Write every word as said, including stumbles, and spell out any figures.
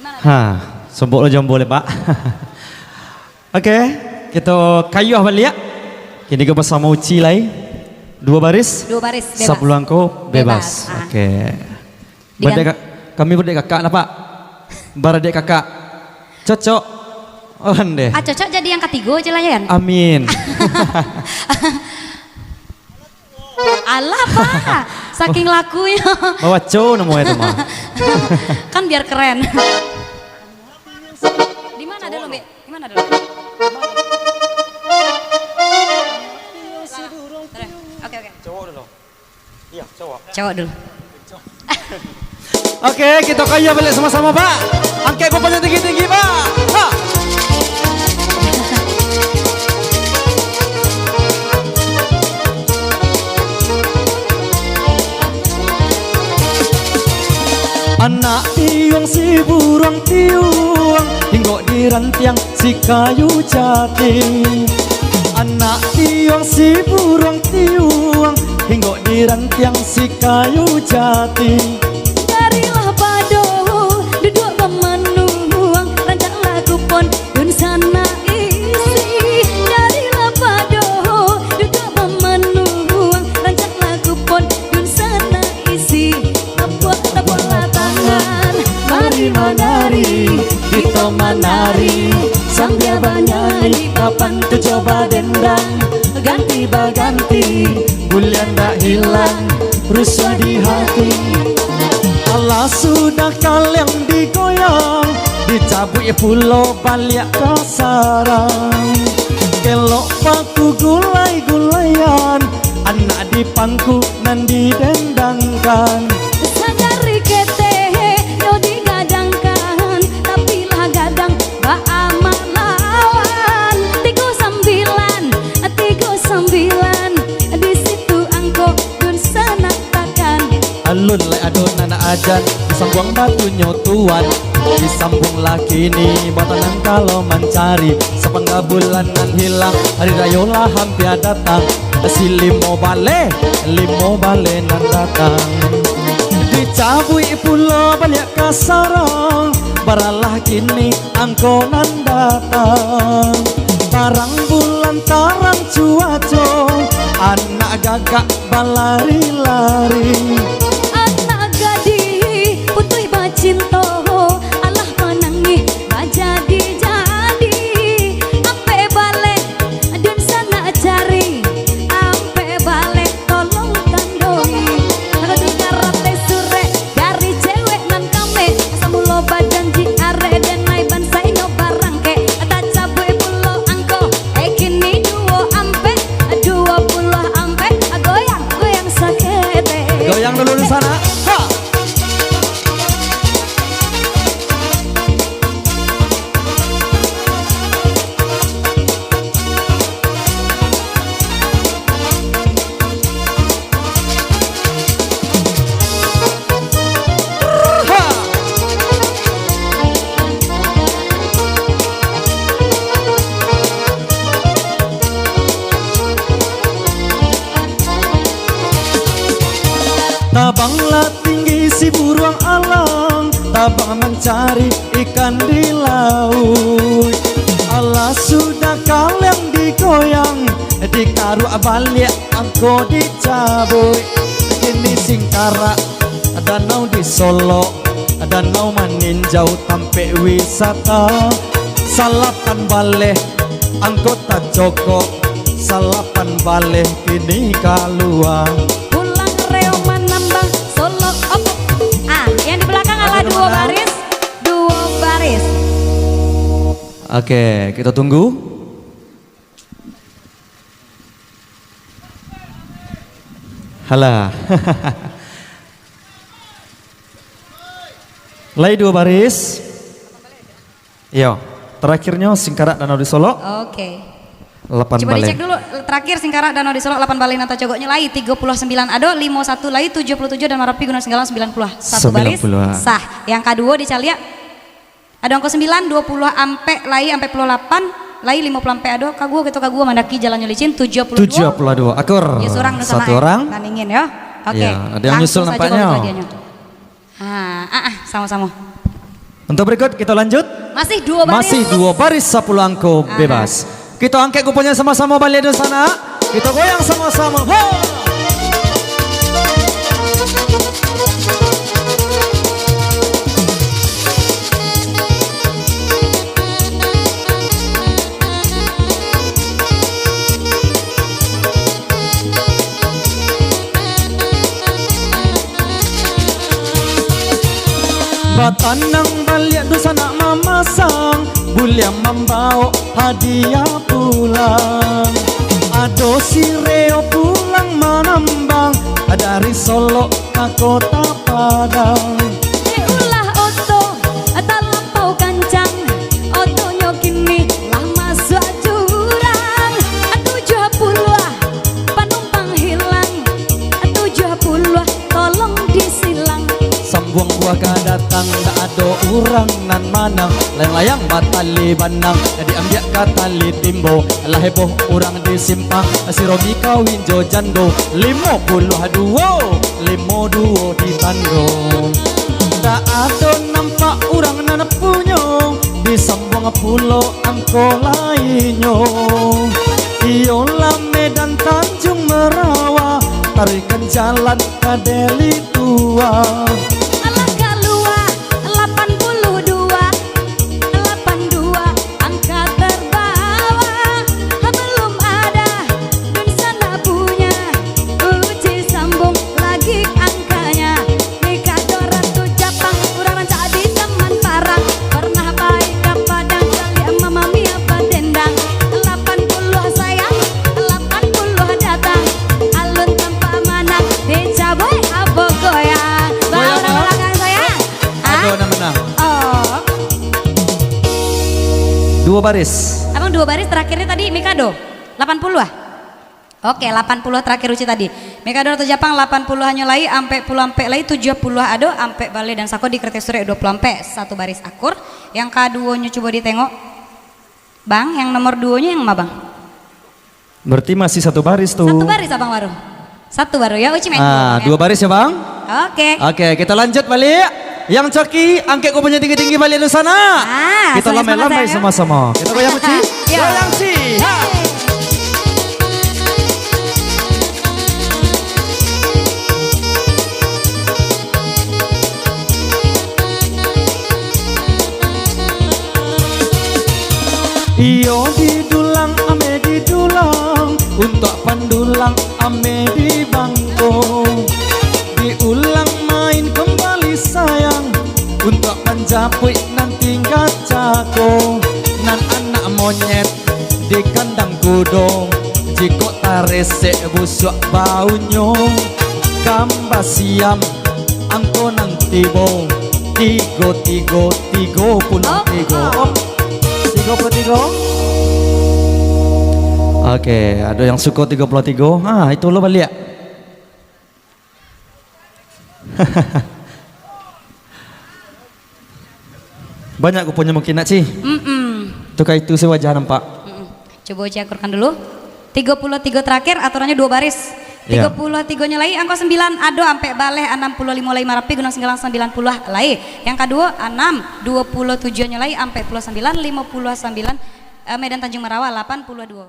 Ha, sobok lo jombo le, Pak. Oke, kito kayuah baliak. Kini ko basamo Uci lai. Duo baris. Duo baris, bebas. Sapuluah angko, bebas. Bebas, ah. Oke. Dengan Baradek ka-, kami baradek kakak lah, Pak. Baradek kakak. Cocok. Oh, ndeh. Ah, cocok jadi yang katigo je lah, Yan. Amin. Alah, Pak. Saking lakunya. Bawaco namo itu mah. Kan biar keren. Di mana dulu, Mbak? Di mana dulu? Oke, oke. Cowok dulu. Iya, cowok. Cowok dulu. Oke, kito kayuah baliak samo-samo, Pak. Angkek kopasnyo tinggi-tinggi, Pak. Ha. Anak tiuang si buruang tiuang, hinggok di rantiang si kayu jati. Anak tiuang si buruang tiuang, hinggok di rantiang si kayu jati. Darilah pado duduak bamanuang, rancaklah kupon dunsanak isi. Darilah pado duduak bamanuang, rancaklah kupon dunsanak isi. Tapuak-tapuaklah tangan, mari manari, kito manari, sambia banyanyi, papan tu coba dendang, ganti baganti, buliah ndak hilang, rusuah di hati. Alah sudah kaliang digoyang, dicabuik pulo baliak ka sarang. Kelok paku gulai-gulaian, anak di pangku nan didendangkan. Sadari ketek nyo digadangkan, tapi lah gadang baamak lawan. Tigo sambilan, tigo sambilan, di situ angko dunsanak takan. Alun lai ado nan ajan, disambuang batunyo tuan. Disambuang lah kini, batanang kalau mancari. Sapangga bulan nan hilang, hari rayo lah hampia datang. Si limo baleh, limo baleh nan datang. Dicabuik pulo baliak ka sarang, baralah kini angko nan datang. Tarang bulan, tarang cuaco, anak gagak balari-lari. Anak gadih putuih bacinto, alah manangih bajadi-jadi. Ampek baleh dunsanak cari, ampek baleh tolong tandoi. Kalau dengar rateh surek dari cewek nan kame, samulo bajanji arek denai bansainyo barangkek, tacabuik pulo angko, eh, kini duo ampek, duo puluah ampek, goyang, goyang saketek. Goyang dulu di sana. Ha! Tabanglah tinggi si buruang alang, tabang mancari ikan di lauik. Alah sudah kaliang digoyang, dikaruak baliak angko dicabuik. Kini singkarak danau di Solok, danau maninjau tampek wisata. Salapan baleh angko tacokok, salapan baleh kini kalua. Pulang reo manambah Solok, op. Ah, yang di belakang alah duo baris, duo baris. Oke, kita tunggu. Halah. Lai duo baris. Iyo, terakhirnyo singkarak danau di Solok. Oke. Lapan baleh. Coba dicek dulu, terakhir singkarak danau di Solok, lapan baleh nan tacokoknyo lai, tigo puluah sambilan ado, limo satu lai, tujuah puluah tujuah, dan Marapi Gunung Singgalang sambilan puluah. Satu baris. Sambilan puluah. Sah. Yang kaduo dicaliak. Ado angko sambilan, duo puluah ampek lai, ampek puluah lapan lai, limo puluah ampek ado. Kaguo kito, kaguo mandaki jalannyo licin, tujuah puluah duo. Tujuah puluah duo. Akur. Yo, surang tu. Satu urang. Nan ingin yo. Oke. Yo, ado yang nyusul nampaknyo. Langsung sajo ka dianyo. Ha, ah, ah, samo-samo. Untuk berikut, kita lanjut. Masih duo baris. Masih duo baris, sapuluah angko. Aha. Bebas. Kita angkek kuponyo samo-samo, baliak dulu sanak. Kita goyang samo-samo. Ho! Batanang baliak dunsanak mamasang, buliah mambao hadiah pulang. Ado sireo pulang manambang, dari Solok ka Kota Padang. Dek ulah oto talampau kancang, otonyo kini lah masuak jurang. Tujuah puluah panumpang hilang, tujuah puluah tolong disilang. Sambuang buah ka datang, dak ado urang nan manang. Layang-layang batali banang, diambiak ka tali timbo. Lah heboh urang di simpang, si Romi kawin jo jando. Limo puluah duo, limo duo ditando. Dak ado nampak urang nan punyo, disambuang pulo angko lainnyo. Iyolah Medan Tanjung Merawa, taruihkan jalan ka Deli Tua. Alah kalua lapan puluah dua, lapan dua angka terbawa. Belum ada dunsanak punyo, uji sambung lagi angkanyo. Mikado Ratu Japang, urang rancak di zaman parang. Pernah pai ka Padang, caliak Mama Mia badendang. Lapan puluah sayang, lapan puluah datang. Alun tampak manang, dicabuik apo goyang. Goyang, Bang. Balakang sayang. Ado nan manang. Oh. Duo baris. Abang, duo baris terakhirnyo tadi Mikado. Lapan puluah. Oke, lapan puluah terakhir Uci tadi. Mikado Ratu Japang, lapan puluahnyo lai, ampek puluah ampek lai, tujuah puluah ado, ampek baleh dan sako di kertas surek duo puluah ampek, satu baris akur. Yang kaduonyo cubo ditengok. Bang, yang nomor duonyo yang ma, Bang? Berarti masih satu baris tu. Satu baris, Abang, baru. Satu baru ya, Uci main Ah, dua, ya. Dua baris ya, Bang? Oke. Oke, kita lanjut baliak. Yang coki, angkek kuponyo tinggi-tinggi baliak dulu sana. Ah, kita semangat, lambai-lambai semangat, ya. Sama-sama. Kita goyang, Uci. Ya. Goyang, Ci. Ha. Iyo di dulang, ame di dulang, untuak pandulang ame di bangko. Diulang main kembali sayang, untuak panjapuik nan tingga cako. Nan anak monyet di kandang kudo, jikok taresek busuak baunyo, kamba siam angko nan tibo, tigo, tigo, tigo puluah tigo. Oh, oh. Tigo puluah tigo. Oke, ado yang suko tigo puluah tigo. Ha, itu lo baliak. Banyak kuponyo mungkin nak, Ci. Mm-mm. Tu ka itu se wajah nampak. Mm-mm. Cubo Uci akurkan dulu. Tigo puluah tigo terakhir, aturannyo duo baris. Iya. Tigo puluah tigonyo lai, angko sembilan ado, ampek baleh, anam puluah limo lai Marapi, Gunung Singgalang sembilan puluah lai. Yang kaduo, anam, duo puluah tujuahnyo lai, ampek puluah sambilan, limo puluah sambilan, eh, Medan Tanjung Marawa, lapan puluah duo.